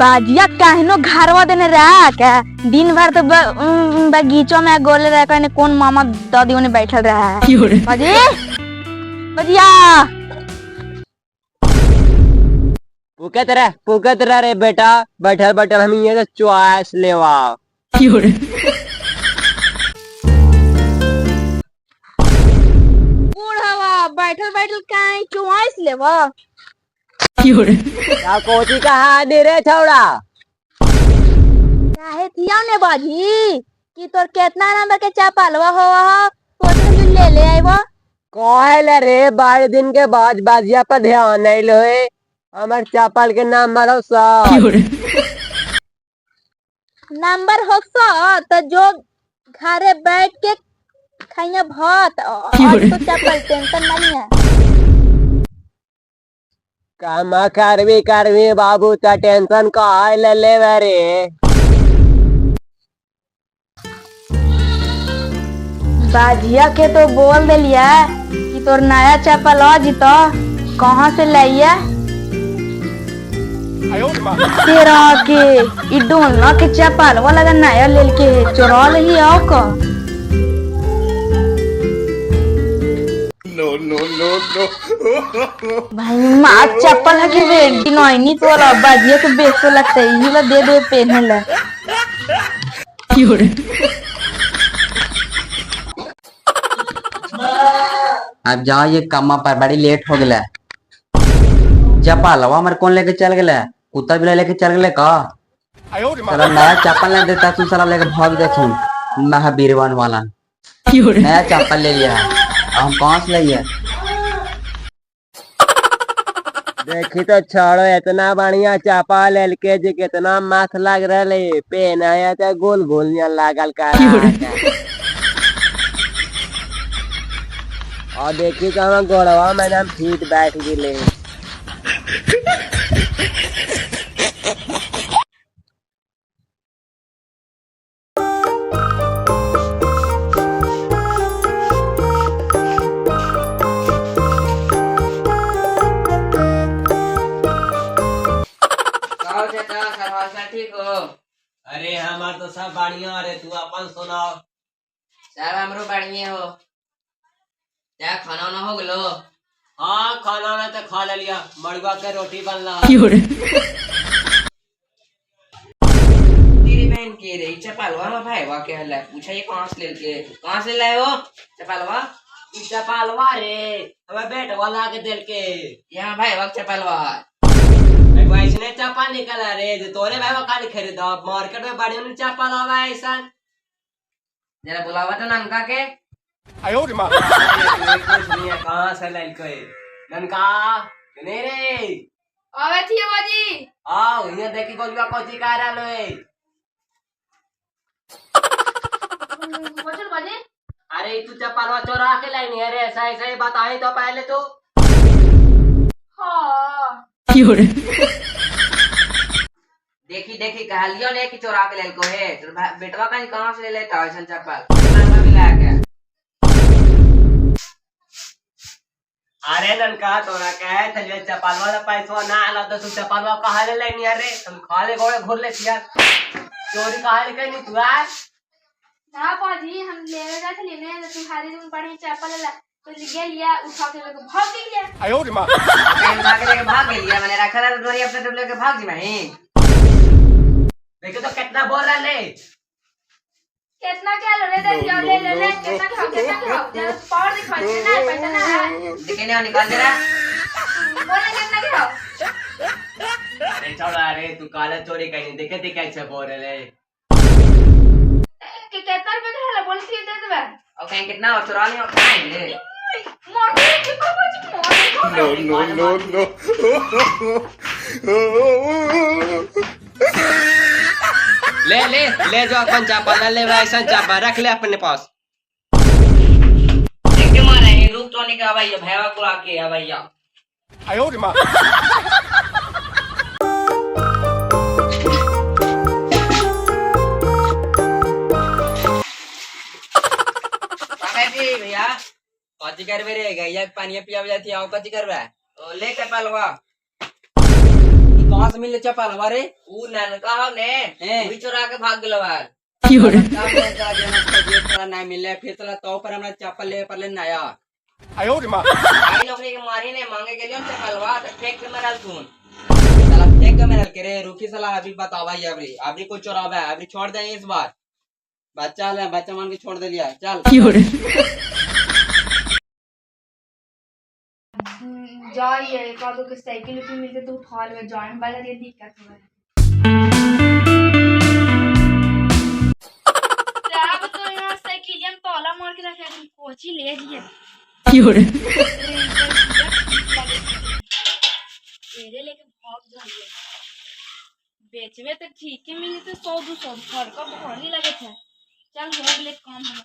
बाजिया कहनो घरवा देने रहा क्या दिन भर तो बगीचों में गोले रहा कहने कौन मामा दादी उन्हें बैठल रहा है। बाजी बाजिया पुकत रह रे बेटा, बैठल बैठल हम ये चॉइस लेवा। बूढ़वा बैठल बैठल काहे चुआइस लेवा। का कोची का हानि रे छौड़ा। काहे थिया ने बाजी कि तोर केतना नंबर के चपलवा होवा हो सोच ले ले आइबो। कहे रे 12 दिन के बाद बाजिया पर ध्यान नहीं लोए, हमर चपल के नंबर हो 100। नंबर हो 100 तो जो घरे बैठ के खाइया भात और तो चपल टेंशन नहीं है। कामा करवी करवी बाबू ता टेंशन काहे ले ले रे। बाजिया के तो बोल देलिया कि तोर नया चप्पल आ जितो कहाँ से लाइया। तेरा के ई डोलना के चप्पल वाला लगा नया लेल के चोरा लही आओ का। No, no, no, no. भाई माँ चप्पल है कि बेटी नोइनी तो वाला बाजिया के बेसो लगता है ये ला दे दे पहने ला। अब जाओ ये कम्मा पर बड़ी लेट हो गया। चप्पल हमारे कौन लेके चल गया? कुत्ता बिल्ला लेके चल गए का? साला नया चप्पल नहीं देता तू, साला लेके भाग देता हूँ। महावीरवान वाला नया चप्पल ले लिया है, अब हम कहाँ से लाइए? देखी तो छोड़ो इतना बढ़िया चप्पल लेके जे कितना मस्त लग रहा है, पहनाया तो गोल गोल नियन लागल का। और देखी तो हम गोड़वा में हम फिट बैठ गिले। ठीक हो? अरे हमार तो सब बढ़िया, अरे तू अपन सुनाओ। सब हमरो बढ़िया हो। क्या खाना वाना हो गलो? हाँ खाना वाना तो खा लिया, मड़ुआ के रोटी बनला। तेरी बहन के रे चपालवा में भाई वा के हला पूछा ये कहां से लेके कहां से लाए हो चपालवा? ई चपालवा रे हमें बेटवा ला के देल के। यहाँ भाई वा चपालवा एगो ऐसने चप्पल निकला रे जो तोरे भाई वा खाली खरीदा, मार्केट में बड़ी उन चप्पल आवा ऐसा। जरा बुलावा तो ननका के। कुछ नहीं है, कहां से लाइल के ननका नहीं रे? आवे थी बाजी। आओ यहाँ देखी गोलुआ कोची का रहा लोए। बोल बाजी। अरे तू चप्पलवा चोरा के लाइन है रे, ऐसा ऐसा ही बताई तो पहले तू। हाँ देखी देखी कहलियो ने कि चोरा के लेल को है, तोर बेटवा कहीं कहां से ले लेता ऐसन चप्पल चपालवा मिला के। अरे ननका तोरा कहे थे चप्पलवा पैसा ना आला तो तू चप्पलवा कहा ले लाइन यार रे, हम खा ले गोड़े घुर ले यार, चोरी कहा ले कहीं तू आ? ना बाजी हम लेवे जात लेने तो तुम्हारे तुम बड़ी चप्पल ला तो ले लिया उठा के लेके भाग गया। कहीं उठा के लेके भाग गेलिया, मैंने रखा था डोरी अपने तो लेके भाग जी भाई। देखो तो कितना बोल रहा ले। कितना क्या लो रे दे ले ले ले कितना खाओ कितना खाओ जरा पावर दिखा दे ना पैसा ना है। देखे नहीं निकाल दे रहा। बोला कितना खाओ? अरे छोड़ा अरे तू काला चोरी कहीं देखे थे कैसे बोल रहे कि कितना रुपए का है बोलती दे दे। और कहीं कितना और चुरा लिया और खाएंगे। मोर के बाबूजी मोर। No, no, no, no. ले ले ले जो अपन चप्पल ले ऐसा चप्पल रख ले अपने पास। देख के मारे हैं रुक तो नहीं का भैया भैया को आके आ भैया। जी भैया कथी करबे रे? गैया के पानी पियावे जाती आओ कथी करबे? ओ ले चप्पलवा। कौन कहाँ से मिले चप्पल रे? ऊ ननका हो ने, हैं। वही चोरा के भाग गेलो यार। साला नहीं मिले फिर साला तो पर हमरा चप्पल ले पड़ले नया। भाई नौकरी के मारी ने मांगे गेलियो हम चपलवा तो फेंक के मरल तून। साला फेंक के मेरे के रे, रुकी साला अभी बतावा ही अबरी अबरी कोई चोरावा है अबरी छोड़ देंगे इस बार। बच्चा ले बच्चा मान के छोड़ दे लिया चल। जाइए कदो के साइकिल उकिल मिलते तो उठा लेवे, जाए में बड़ा दिक्कत होवे। अब तो यहाँ साइकिलिया में ताला मार के रखे हैं, कोची ले लिए एरे लेके भाग जाइए। बेचवे तो ठीक है मिल जते 100-200 फड़का भारी लगे थे। चल हो गेले काम हम।